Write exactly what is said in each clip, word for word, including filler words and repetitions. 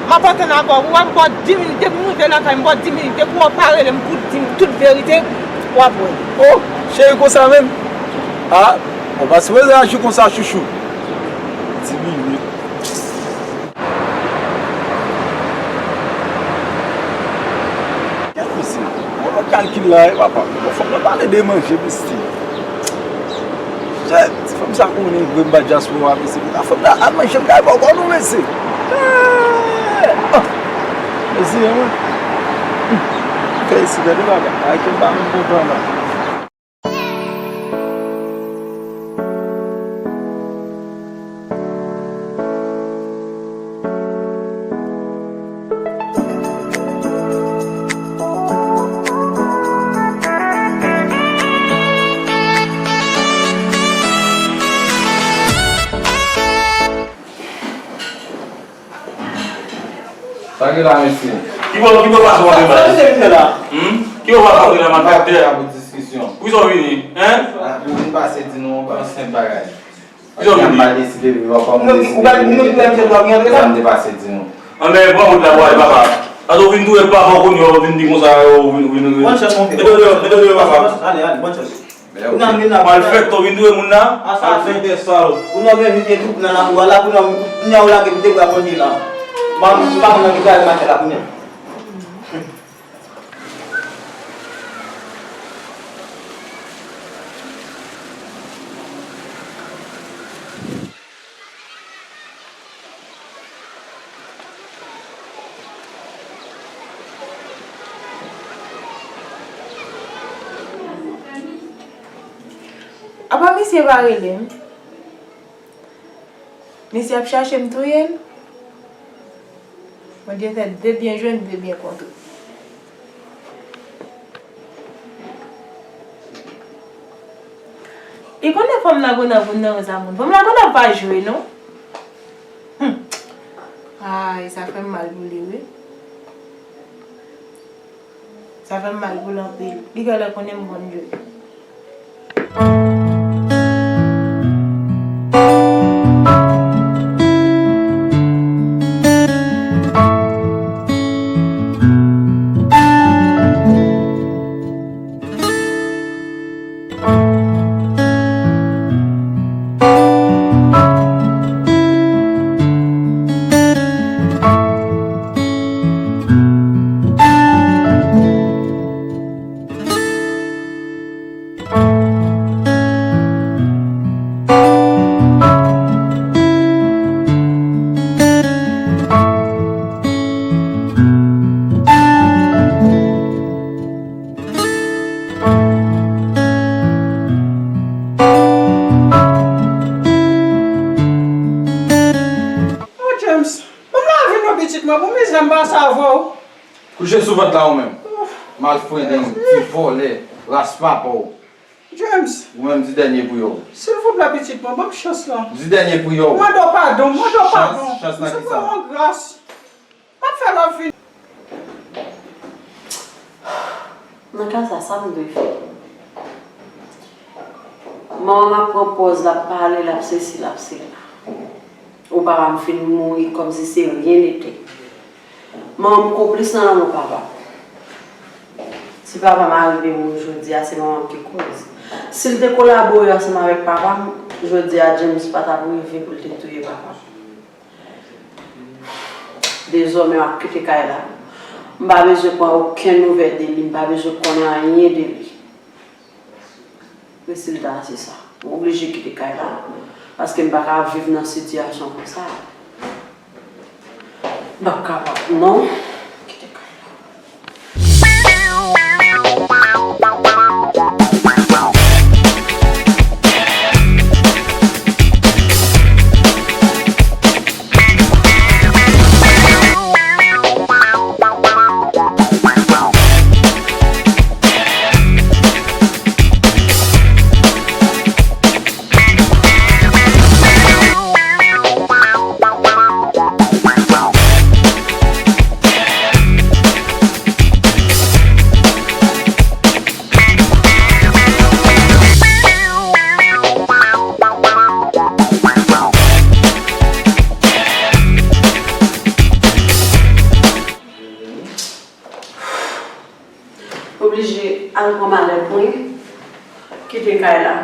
M ap atann avè w, wi, w ap ba w dis minit, depi m rive lakay, m ba w dis minit, depi w pa rele m pou di m tout verite, w ap wè. Oh, cheri konsa menm? Ah, ou pa sipoze aji konsa, chouchou. Dis minit. Gad misye, mwen wè kalkil la, e papa. Bon, fòk mwen pale de manje, mesye. Shit, ti fanm sa konnen vre m pa dyaspora, mesye. Fanm la, al manje, m kay ba w kò nou, mesye. Eh! Ah! Mesye, mwen. Hmm. Fè isi, gade baba. Ay, ke m pa menm kontan la. Sa gen la, mesye? Ki bò, ki bò pase w ap pale? Sa, sa, sa, sa, la. Hmm? Ki bò pase w ap pale la, malfektè? Pou diskisyon. Poukisa w vini? Hein? Ah, pou vin pase di nou yon senp bagay. Poukisa w vini? M pa deside viv ankò, m deside vini. Sa m te pase di nou. Anben, pran wout la pou ale, papa. Atò, w vin touye papa w kounye a, w vin di konsa, w vin, w vin, w vin. One shot, mon frère. Mete deyò, mete deyò, papa. Ale, ale, one shot. Malfektè, w vin touye moun nan? Malfektè sal. Ou nan gen vite tout nan lakou a la, pou nan, kounye a w lage m te bra kondi la. M pa, m pa konn nan ki bagay m ap fè la kounye a. Apa misye pa rele m? Misye ap chache m touye l? Bondye fè de byen jwenn, de byen kontre. Li konnen fanm nan konn nan yon sa moun. Fanm nan konn ap pa jwe, non. Hmm. Ay, sa fè m mal pou li, wi. Sa fè m mal pou l anpil. Li genlè konnen m konn jwe. Oh, James, ban m lavi non, pitit mwen, pou mizè m pase avè w. Kouche sou vant la ou menm. Malfrendeng, ti vòlè, ras papa w. James. Ou menm di dènye priyè w. Silvouplè, pitit mwen, ban m chans lan. Di dènye priyè w. Mande w padon, mande w padon. Chans, chans nan kisa? Fè mwen gras. M ap fè lòt vini. Nan ka sa, sa m dwe fè? Manman m ap pran pòz l ap pale, l ap sesi, l ap sela. Ou papa m fin mouri kòmsi se ryen nete. Manman m konplis nan lanmò papa m. Si papa m arive mouri jodi a, se manman m ki koz. Si l te kolabore ansanm avèk papa m, jodi a James pa t ap rive pou l te touye papa m. Dezòmè, m ap kite kay la. M pa bezwen pran okenn nouvèl de li, m pa bezwen konnen anyen de li. Rezilta a se sa. M oblije kite kay la, paske m pa ka viv nan sitiyasyon konsa. M p ap kapab, non. Kite kay la. Al pran malèt mwen, kite kay la.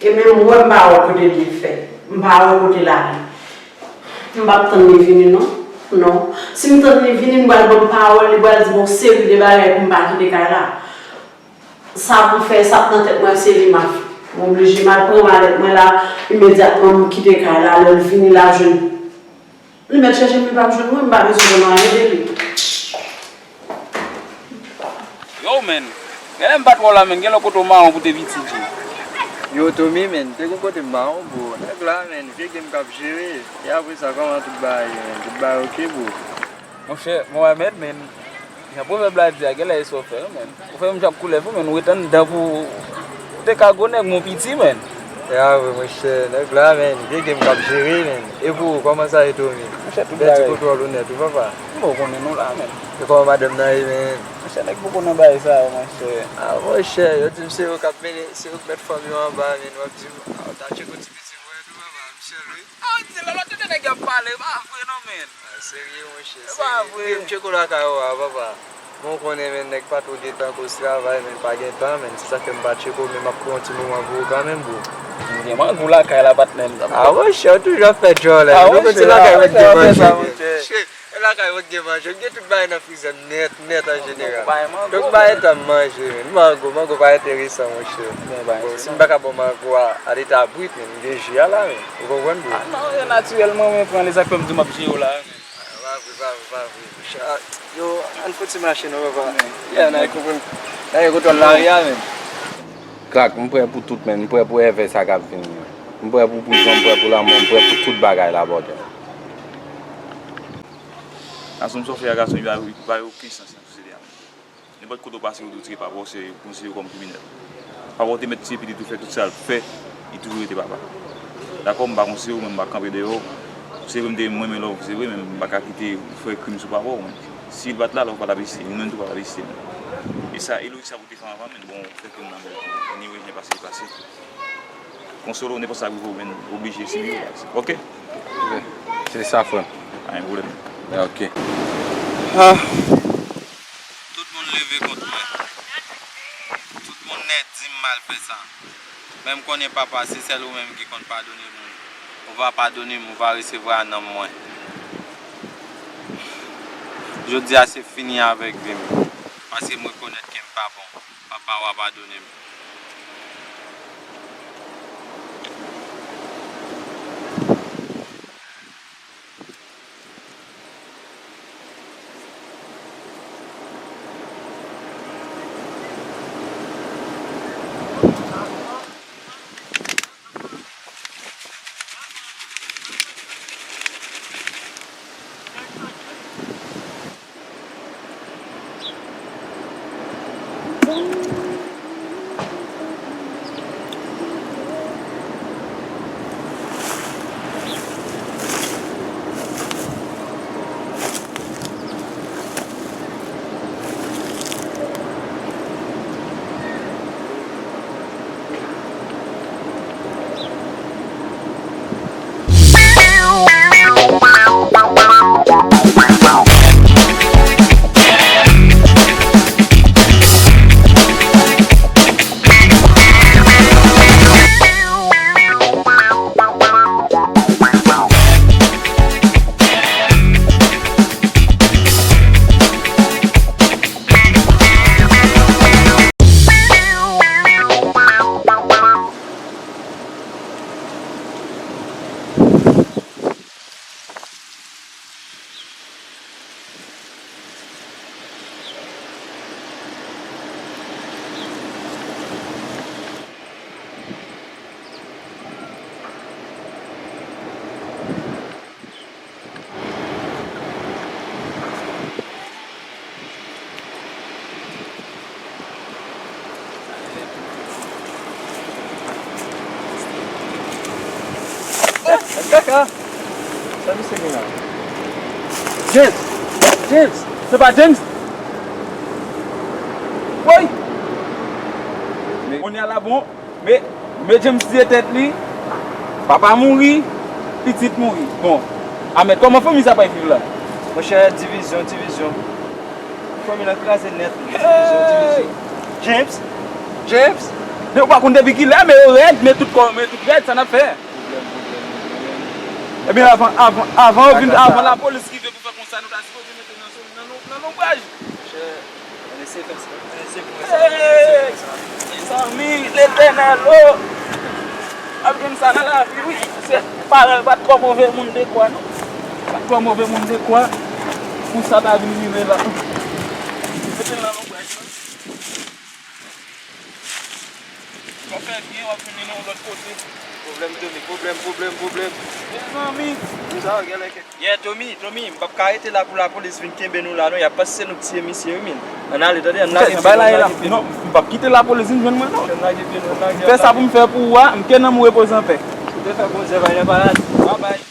E menm mwen m pa wè kote l fè. M pa wè kote l ale. M p ap tann li vini non. Non. Si m tann li vini, li pral ban m pawòl, li pral di m yon seri de bagay pou m pa kite kay la. Sa pou m fè, sa k nan tèt mwen se li m ap fè. M oblije m al pran malèt mwen la, imedyatman m kite kay la, lè l vini l ap jwenn. Li mèt chèche m, li p ap jwenn mwen, m pa bezwen konn anyen de li. Yo, men, genlè m pa t wè w la, men, gen lòt kote w mawon pou te piti, Dji. Yo, Tommy, men, te gon kote m mawon, bro. Nèg la, men, vye game k ap jere. E apre sa, kòman tout bagay, men? Tout bagay oke, bro? Monchè, Mohamed, men, jan pwovèb la di a, genlè e sa w fè, men. Ou fè menm jan ak koulèv ou, men, ou ret anndan pou, ou te ka gwo nèg, men w piti, men. Ya, vre, monchè, nèg la, men, vye game k ap jere, men. E pou ou, kòman sa ye, Tommy? Monchè, tout bagay. Bèl ti kontwòl ou nèt, wi, papa. M poko konnen non la, men. E kòman madanm nan ye, men? Monchè, nèg poko nan bagay sa yo, monchè. A, monchè, yo di m se yo k ap mennen, se yo k mèt fanmi yo anba, men, w ap di m, a, w ta tcheke ti piti mwen tou, papa, m sèl, wi. A, w di lè lòt kote nèg y ap pale, pa vre non, men. A, serye, monchè, serye. E pa vre. Vin tcheke w lakay ou a, papa. Bon, w konnen, men, nèg pa twò gen tan akoz travay, men, pa gen tan, men. Se sa k fè m pa tcheke w, men m ap pran yon ti moman pou ou kanmenm, bro. M gen mangou lakay la, patnè m. A, monchè, w toujou ap fè djòlè. A, monchè, lakay mwen gen manje, monchè. E lakay mwen gen manje, m gen tout bagay nan frizè m nèt, nèt an jeneral. Donk, m pa gen tan manje, men. Mangou, mangou pa enteresan, monchè. Bon, si m pa ka ba w mangou a, a leta brit, men, m gen ji a la, men. Ou konprann, bro? A, non, e natirèlman, men, pran li, sa k fè m di w m ap jere w la, men. A, pa vre, pa vre, pa vre. Monchè, a, yo, ann fouti mache non, papa. Yeah, n a konprann. N a gen kontwòl lari a, men. Clark, m prè pou tout, men. M prè pou èvè sa k ap vini, men. M prè pou prizon, m prè pou lanmò, m prè pou tout bagay la, brother. Gason, sa w fè a gason, li pa, li pa gen okenn sans nan sosyete a. Nenpòt kote w pase, yo di w tire papa w, se konsidere w kòm kriminèl. Papa w te mèt tiye pitit ou, fè tout sa l fè, li toujou rete papa. Dakò, m pa konsidere w, men m pa kanpe dèyè w. Se vre, m te renmen love, se vre, men m pa ka kite ou fè krim sou papa w, men. Si l pa t la, love pa t ap egziste, nou menm tou pa t ap egziste, men. E sa, e lojik sa pou w te fè anvan, men bon, w fè krim nan, men anyway, jan pase, li pase. Konsole w, nenpòt sa k rive w, men oblije sibi w. Oke? Oke. Se sa, frè m. Pa gen pwoblèm. Oke. Ah. Tout moun leve kont mwen. Tout moun nèt di m mal fè sa. Men m konnen, Papa, se sèl ou menm ki konn padone moun. Ou va padone m, ou va resevwa nanm mwen. Jodi a, se fini avèk vi m, paske m rekonèt ke m pa bon. Papa, w a padone m. Kaka! Sa misye gen la? James! James! Se pa James? Woy! Men kounye a la bon, men, men James tiye tèt li, papa mouri, pitit mouri. Bon, Ahmed, kòman fanmi sa pral viv la? Monchè, divizyon, divizyon. Fanmi lan kraze nèt, divizyon, divizyon. James? James? Men ou pa konn depi kilè, men yo rèd, men tout kò, men tout rèd, sa n ap fè? Ebyen, avan, avan, avan yo vin, avan lapolis rive pou fè konsa, nou ta sipoze mete nan zòn, nan non-, nan lonbraj. Monchè, ann eseye fè sa. Ann eseye fè sa. Hey! Mezanmi, Letènèl, o! Ap jwenn sa nan lavi, wi. Se paran pa twò move moun dekwa, non. Pa twò move moun dekwa pou sa ta vin rive la. Mete l nan lonbraj, non. W ap fè byen, w ap mennen nou yon lòt kote. Pwoblèm, Tony, pwoblèm, pwoblèm, pwoblèm. Mezanmi. Pou sa, w genlè kèk. Yeah, Tommy, Tommy, m p ap ka rete la pou lapolis vin kenbe nou la, non. Y ap panse se nou k tiye misye, wi, men. Ann ale, tande, ann lage pye nou, ann lage pye nou. Non, m p ap kite lapolis vin jwenn mwen, non. Ann lage pye nou, ann lage pye nou. M fè sa pou m fè pou ou a, m ke nanm ou repoze anpè. Ou te fè bon zèv a Lè Paradi. Babay.